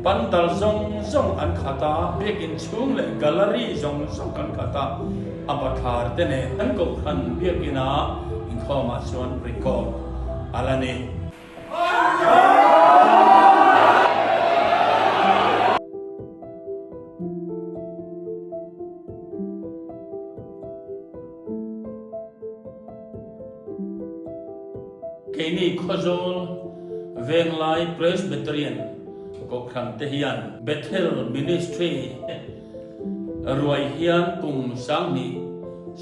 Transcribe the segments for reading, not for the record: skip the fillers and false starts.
Pandal zawng zawng an khat a, biakin chhung leh gallery zawng zawng kan khat a, a bathlar te nen kan kohhran biakina inkhawmah chuan record a la ni. Keini Khawzawl Venglai Presbyterian Kohhran te hian Bethel Ministry ruai hian kum 2017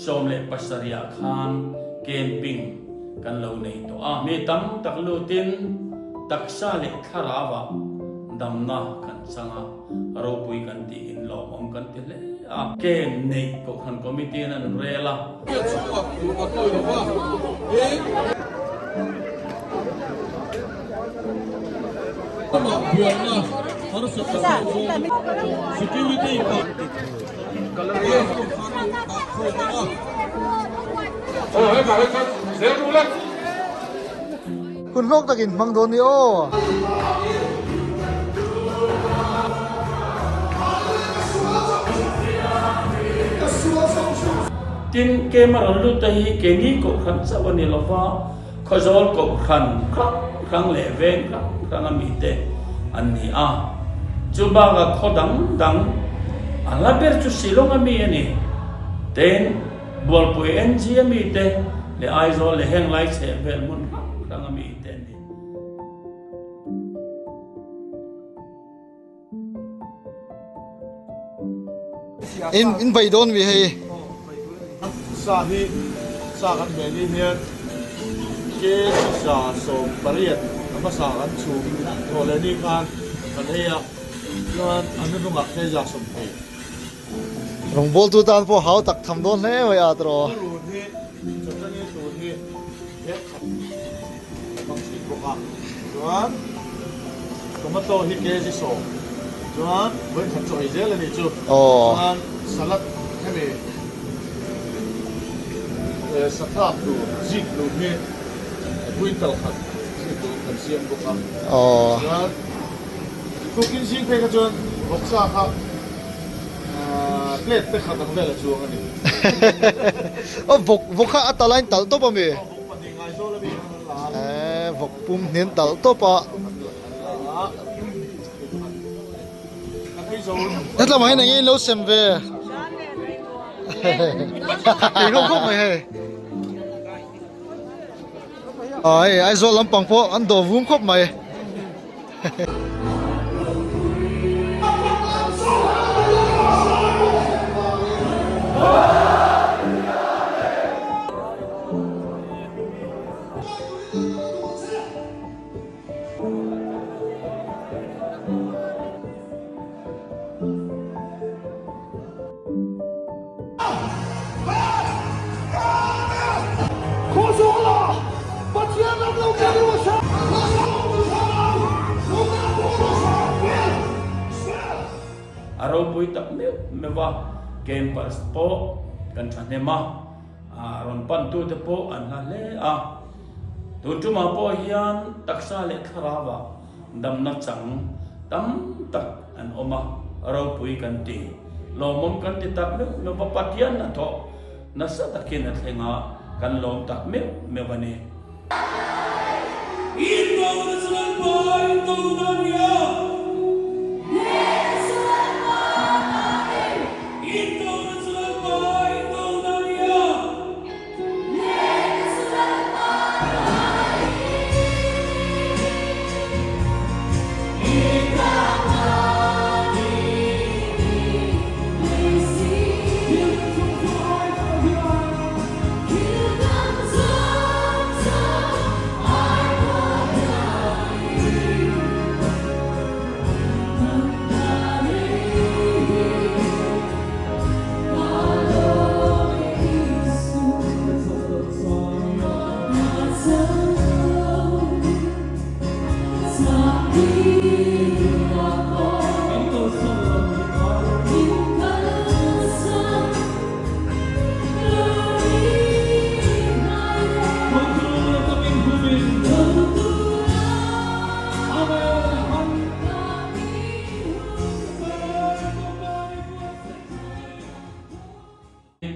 ah khan camping kan lo nei tawh a. Mi tam tak lutin taksa leh thlarau ah damna kan chang a, ropui kan tiin lawmawm kan ti hle a. Camp neih Kohhran Committee in an rel a. Hun hlawk takin hmang dawn ni aw. Tin, Kema rawn lut te hi keini kohhran chauh a ni lo va, Khawzawl kohhran hrang hrang leh veng hrang hrang a mite an ni a. Chu bakah khaw dang dang a la ber chu Shillong a mi a ni. Tin, Bualpui NG a mite leh Aizawl leh heng lai chhehvel hmun hrang hrang a mite an ni. In in bai dawn mi hei. Sa hi sa kan hmeh ni hian kg 180 a hmasa kan chhum thawh leh ni khan kan ei a, chuan a hnuhnungah kg 20. Rawngbawltu tan pawh hau tak tham dawn hle mai a tawh. Run hi chawchani tur hi hek khat hmang thin bawk a, chuan tomato hi kg 10 chuan vawikhat chaw ei zel a nih chu, chuan salad hemi sathlak tur zik tur hi quintal khat zik tur kan siam bawk a, chuan tukin zing phei kha chuan vawksa kha Plate te khat ang vel a chuang a ni. Aw vawk vawk kha a tal a in talh tawp a mi? Aw vawk 2 Aizawl a mi khan an la a. Eee vawk pum hnen talh tawp a. Kan ei zo. Hetlam ah hian eng nge in lo sem ve? Kei hlawm khawp mai hei. Aw hei Aizawl lampang pawh an dawh vum khawp mai. A ropui tak meuh meuh a, campus pawh kan thahnem a, rawn pantute pawh an hla hle a. Tun tumah pawh hian taksa leh thlarauah damna chang tam tak an awm a, ropui kan ti. Lawmawm kan ti tak meuh meuh va, Pathian hnathawh nasa takin a thleng a, kan lawm tak meuh meuh a ni.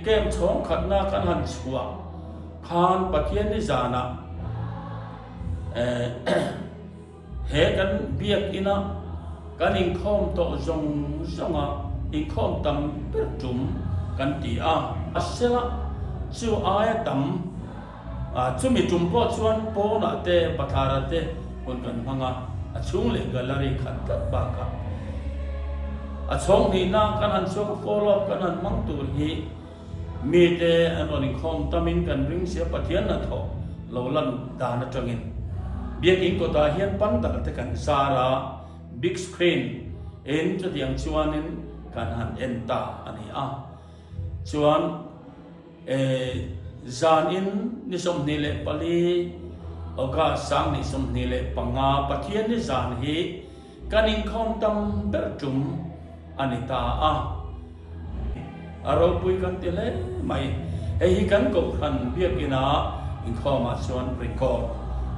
camp chhawng khatna kan han chhuah khan Pathianni zanah he kan biakina kan inkhawm tawh zawng zawnga inkhawm tam ber tum kan ti a. A sela chu aia tam Chumi tum pawh chuan pawnah te, bathlarah te hun kan hmang a, a chhung leh gallery khat tlat bakah a chhawng hnihna kan han chhuak a, follow up kan han hmang tur hi mite an rawn inkhawm tamin kan ring sia, Pathian hnathawh lo lan dan atangin Biakin kawtah hian pandal te kan zar a, big screen in chutiang chuanin kan han en ta a ni a, chuan. Zanin ni 24 August 2025 Pathianni zan hi kan inkhawm tam ber tum a ni ta a. A ropui kan ti hle mai. Hei hi kan Kohhran Biakina inkhawmah chuan record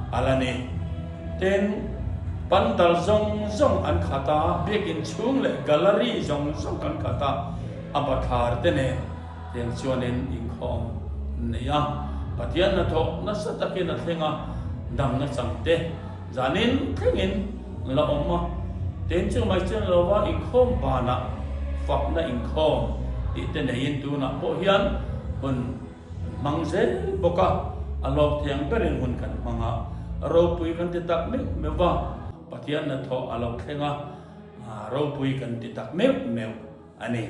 a la ni. Tin, pandal zawng zawng an khat a, Biakin chhung leh gallery zawng zawng kan khat a, a bathlar te nen. Tiang chuanin inkhawm an nei a, Pathian hnathawh nasa takin a thleng a, damna chang te zanin thlengin la awm a. Tin chu mai chian lova inkhawm banah fakna inkhawm tih te neiin tunah pawh hian hun kan hmang zel bawk a, a hlawk thiang berin hun kan hmang a, ropui kan ti tak meuh meuh va, Pathian hnathawh a lo thleng a, ropui kan ti tak meuh meuh. A ni.